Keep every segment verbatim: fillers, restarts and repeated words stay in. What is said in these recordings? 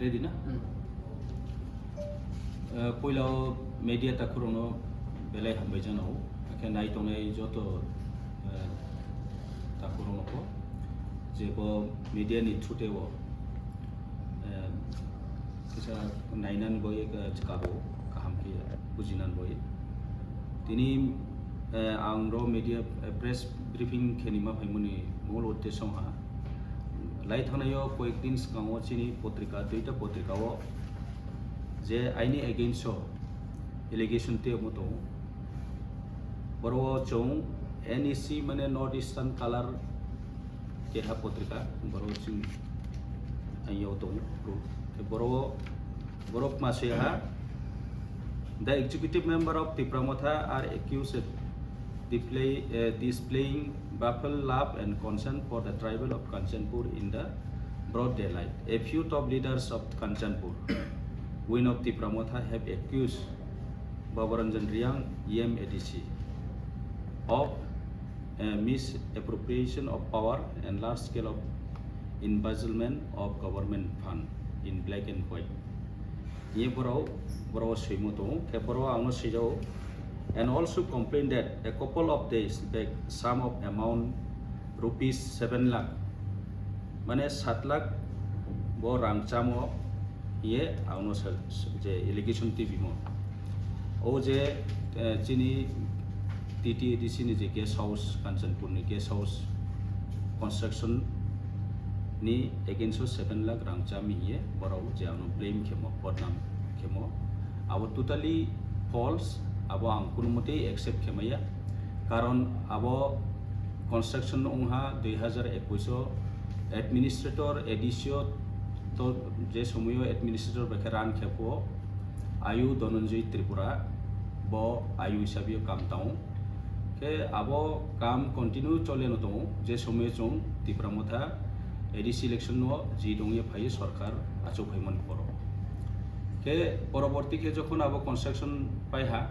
Ready na? Hmm. Eh, puila o media takhurokno belai hambai jano, hakhe nai tongnai joto, eh, takhurokno pho, je bo media ni through te o, eh, kisa nainan boi, eh, kabo kaham khe bujinan boi. Tini, eh, ang ro media, eh, press briefing khe nima phaimani mol uddesho ha. Lai thangnaio koyek din swkango chini potrika, duita potrika o je aini against o allegation tei omo tongo. Boro o chwng N E C mane North Eastern Colour keha potrika, boro o chwng ayau tongo. Boro o, boro ma se ha, the executive member of Tipra Motha are accused of display, uh, displaying baffled love and concern for the tribal of Kanchanpur in the broad daylight. A few top leaders of Kanchanpur wing of Tipra Motha have accused Baburanjan Reang, E M A D C, of, uh, misappropriation of power and large scale of embezzlement of government fund in black and white. Ye borok, borok swimo tongo, khe borok ang no swijao, and also complain that a couple of days back, sum of amount rupees seven lakh, mane sat lakh bo rang chamo ye ang no sa-, je allegation tibimo. O je, eh, chini T T A D C ni je guest house, Kanchanpur ni guest house construction ni against o seven lakh rang chami hiye borok je ano blame khemo, bodnam khemo, abo totally false, abo ang kuno motei accept khemaya, karon abo construction wngha dui hazar ekwis o administrator, A D C o to je somoyo administrator bai khe run khepo Ayu Dhananjay Tripura, bo Ayu hisabe o kam tao. Khe abo kam continue chole no tongo, je somoyo chwng Tipra Motha A D C election no jit wngye phaiyo sorkar achuk phaimani poro. Khe poroborti khe jokhon abo construction paiha,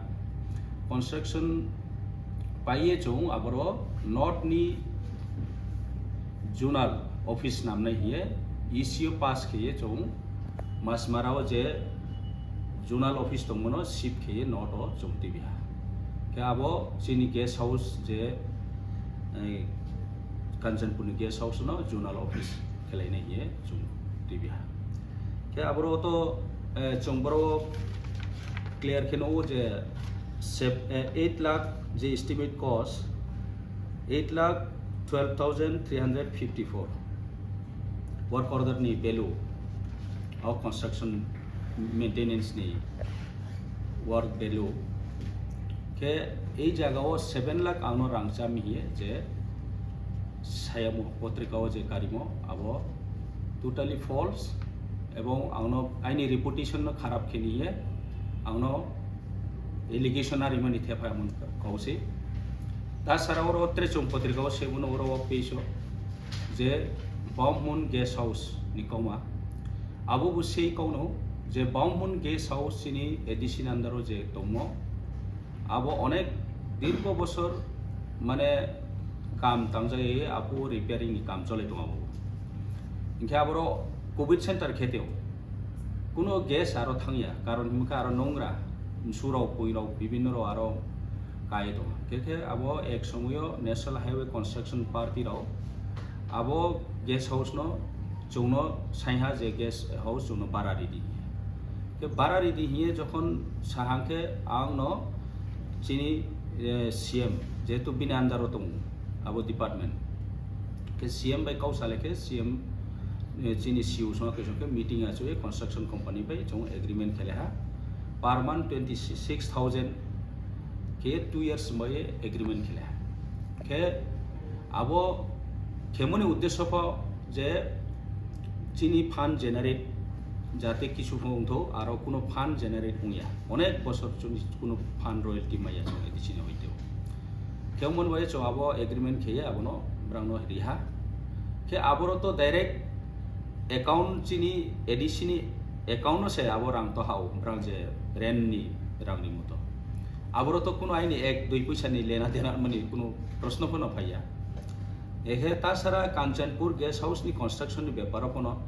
construction paiye chwng aboro North ni zonal office namnai hiye E C o pass kheye chwng Masmara o je zonal office tongmano shift kheye North o chwng tibiha. Khe abo chini guest house je, eh, Kanchanpur ni guest house no zonal office khelainai hiye chwng tibiha. Khe aboro to, eh, chwng boro clear khe nugo je sep-, eh, eight lakh je estimate cost, eight lakh twelve thousand three hundred fifty-four work order ni value o construction maintenance ni work value. Khe ei jaga o seven lakh ang no rang chami hiye je sayamo potrika o je karimo abo totally false, ebong ang no aini reputation no kharap khe niye ang no allegation arimani thepha mon kausi. Ta sara oro tre chwng potrika o sebo no oro o page o je Bauhmun Guest House ni koma abo bo sei kauno je Bauhmun Guest House chini A D C ni under o je tongmo. Abo onek dirgo bosor mane kam tangjai, abo repairing ni kam chole tongo abo. Hinkhe aboro covid center kheteo kuno gas aro thangya, karon himkhe aro nongra, msurok, puirok, bibinno rok aro kai tongo. Khe khe abo ek somoyo National Highway Construction Party rok abo guest house no chwngno saiha je guest house chwngno bara ridi. Khe bara ridi hiye jokhon sahang khe ang no chini, eh, C M, jehetu bini under o tongo abo department. Khe C M bai kau sale khe C M, eh, chini C E O songha khe songkhe meeting achoi construction company bai chwng agreement kheleha per month twenty six thousand khe two years bai agreement kheleha. Khe abo khemoni uddesho pho je chini fund generate jate kisu pho wngtho, aro kuno fund generate wngya. Onek bosor chwng kuno fund royalty maya chwng A D C ni hoite. Khe wngmani bai chwng abo agreement kheye abono brangno riha. Khe aboro to direct account chini A D C ni account no se abo rang to hao, brang je rent ni rang ni moto. Aboro to kuno aini ek dui puisa ni lena dena mani kuno proshno pho no phaiya. Ehe tasara Kanchanpur guest house ni construction ni beparo phono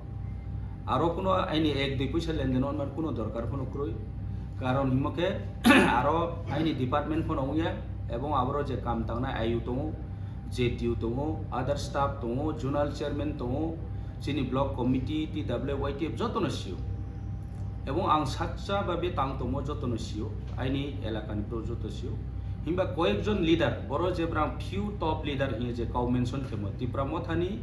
Aro kuno aini ek dui puisa lenden onmar kuno dorkar phano kwrwi. Karon himo khe aro aini department phano wngya, ebong aboro je kam tangnai I U tongo, J T U tongo, other staff tongo, zonal chairman tongo, chini block committee, T W Y T F jotono sio. Ebong ang sakcha babe tang tongo jotono sio, aini elakani bro joto sio. Himba koyekjon leader, boro je brang few top leader hinye je kau mention khemo, Tipra Mothani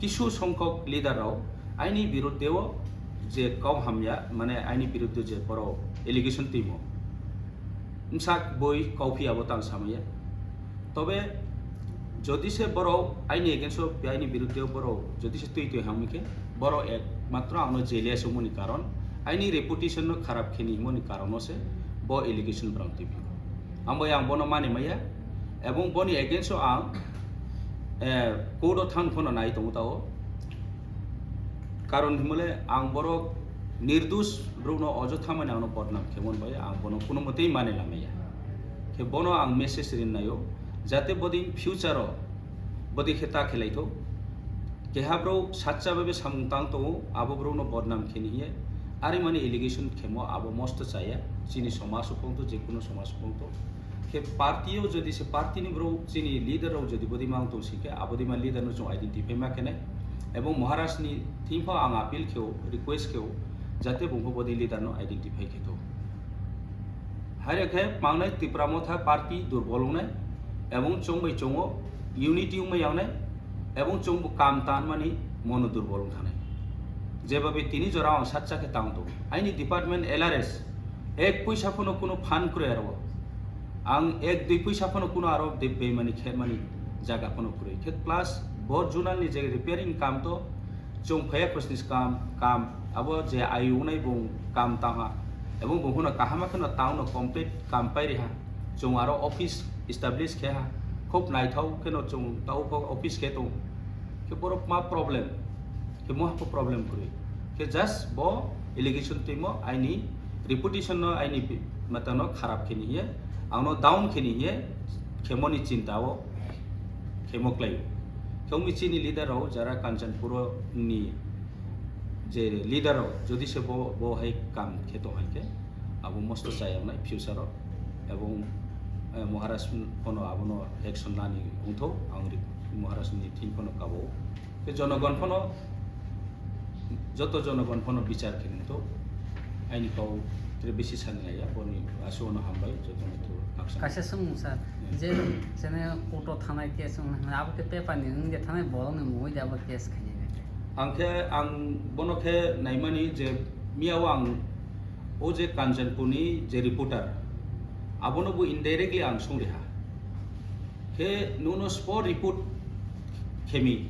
kisu songkhok leader rao aini biruddheo je kau hamya, mane aini biruddhe je boro allegation twimo. Msak boi kauphi abo tang samaya. Tobe jodi se borok aini against o, aini biruddhe o borok jodi se twi twi hamwi khe, borok ek matro angno jail o songmani karon, aini reputation no kharap kheni himoni karon o se bo allegation brang twi phi. Ang bai ang bono mani maya, ebong boni against o ang, eh, court o thang phano nai tongo tao. Karon himole ang borok nirdosh borokno ojotha mani angno bodnam khemon bai ang bono kuno motei mani lamaya. Khe bono ang message rin naio, jate bodin future o bodi khe ta khelai tho. Keha borok sacha babe samung tang tongo, abo borokno bodnam kheni hiye. Ari mani allegation khemo abo mosto chaya, chini somaj o pongto, je kuno somaj o pongto. Khe party o jodi se party ni borok chini leader rok jodi bodi mang tong si khe, abodi ma leader no chwng identify ma khenai. Ebong Maharaj ni thing pho ang appeal kheo, request kheo, jate bung pho bodi leader no identify khe to. Haire khe mangnai Tipra Motha party durbol wngnai, ebong chwng bai chwngo unity wngma yangnai, ebong chwng bo kam tan mani mono durbol wng thanai. Jebabe tini jora ang sacha khe tang tongo. Aini department L R S ek puisa phano kuno phan kwrwi aro. Ang ek dui puisa phano kuno aro de-, bemani khe mani jaga phano kwrwi. Khe plus bo zonal ni je repairing kam to chwng phaya khosni kam, kam abo je ayu nai bung kam tang ha. Ebong bung phano kahama kheno town no complete kam pai ri ha. Chwng aro office establish khe ha. Khub naithok kheno chwng tao pho office khe tong. Khe borok ma problem. Khe mo hapho problem kwrwi. Khe just bo allegation twimo aini reputation no aini pi-, matano kharap kheni hiye, angno down kheni hiye, khemoni chinta o khemo klai. Khe wngwi chini leader rok jara Kanchanpur ni je leader rok jodi se bo, bo hai kam khe tong hai khe abo mosto chayaknai future o. Ebong, eh, Maharaj phano abono action nani wngtho, ang ri-, Maharaj ni thing phano kabo. Khe jonogon phano, joto jonogon phano bichar khe nangtho. Aini kau tre bisi sani laiya, boni asuono hambai, jotono through action. Kaisa swngmung sir, hmm, je chene court o thanai case wng, abo khe paper ni wng je thanai borok ni mungwi de abo case khainai na khe? Ang khe, ang bono khe naimani je miyao ang o je Kanchanpur ni je reporter, abono bo indirectly ang songriha. Khe nuno spot report khemi.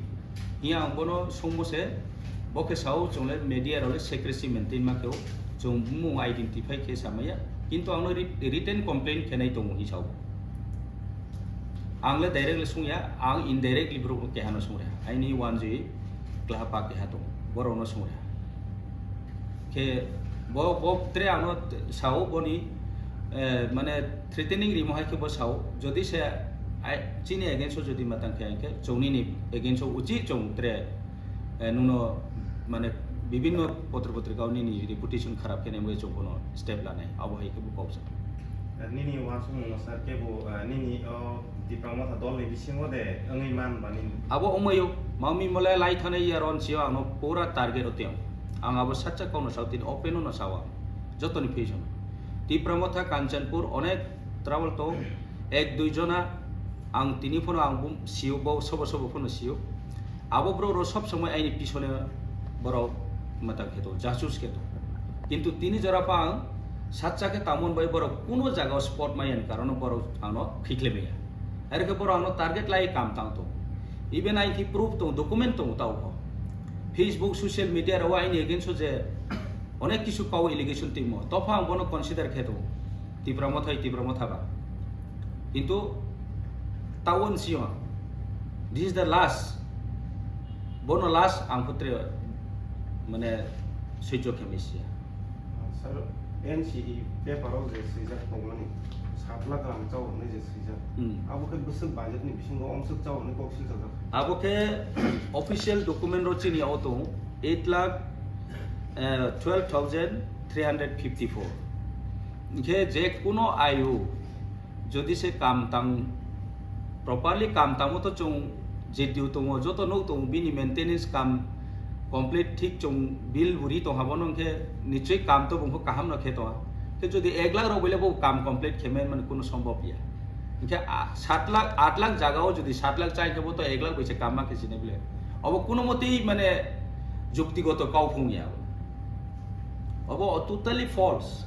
Hiya ang bono songmo se, bo khe sao chwngle media role secrecy maintain ma kheo, chwng bumung identify khe samaya. Kintu angno writ-, written complaint khenai tongo hi sao. Ang le directly songya, ang indirectly borok kehano songreha. Aini wanjui klaha pa keha tongo, borokno songreha. Khe bo, bo tre ano sao boni, eh, mane threatening rimo hai khe bo sao, jodi se ai, chini against o jodi matang khe, ang khe chwng nini against o uchi chwng tre, eh, nuno mane bibinno potro potrika o nini reputation kharap khe nai chwng bono step lanai, abo hai khe bo kok sa. Nini uansukmung sir kebo, eh, nini o Tipra Motha dol ni bisingo de wngwi man ba nini? Abo wngmaio, mami mole lai thane ya ron sio ano pura target o tiang. Ang abo sacha kono sao tini open no sawa. Jotoni pheison. Tipra Motha Kanchanpur onek trouble to ek dui jona ang tini phono ang bum sio bo sobo sobo phono sio. Abo borok rok sob somoi aini pisone borok matang kheto, jasus kheto. Kintu tini jora pa ang sacha khe tamon bai borok kuno jaga o spot maya ni karon borok angno khikhle maya. Are khe borok angno target lai kam tang to. Even aini proof tong, document tong tao pho. Facebook, social media rao aini against o je onek kisu kau allegation timo. Topha ang bono consider kheto. Tipra Mothai, Tipra Motha ba. Kintu tao wng sio, this is the last. Bono last ang putre mane swijok khe misia. Sir, N C E paper o je swijak tongmani, sat lakh rang chao hwnwi je swijak. Hmm. Abo khe bwswk budget ni bisingo omswk chao hwnwi kok silchajak. Abo khe official document ro chini o tong, eight lakh Twelve thousand three hundred fifty four. Hingkhe je kuno ayu jodi se kam tang properly kam tamo to chung je due tongo joto nuk tongo bini maintenance kam complete thik chung bill buri tong habo no hingkhe nichoi kam to bungkho kaham no khe tong ha. Khe jodi ek lakh rok bile bo kam complete khe man mani kuno sombhob ya. Hingkhe a- sat lakh, aat lakh jaga o jodi sat lakh chai khe bo to ek lakh bai se kam ma khe sini bile. Obo kuno motei mane juktigoto kau phung ya. Obo totally false.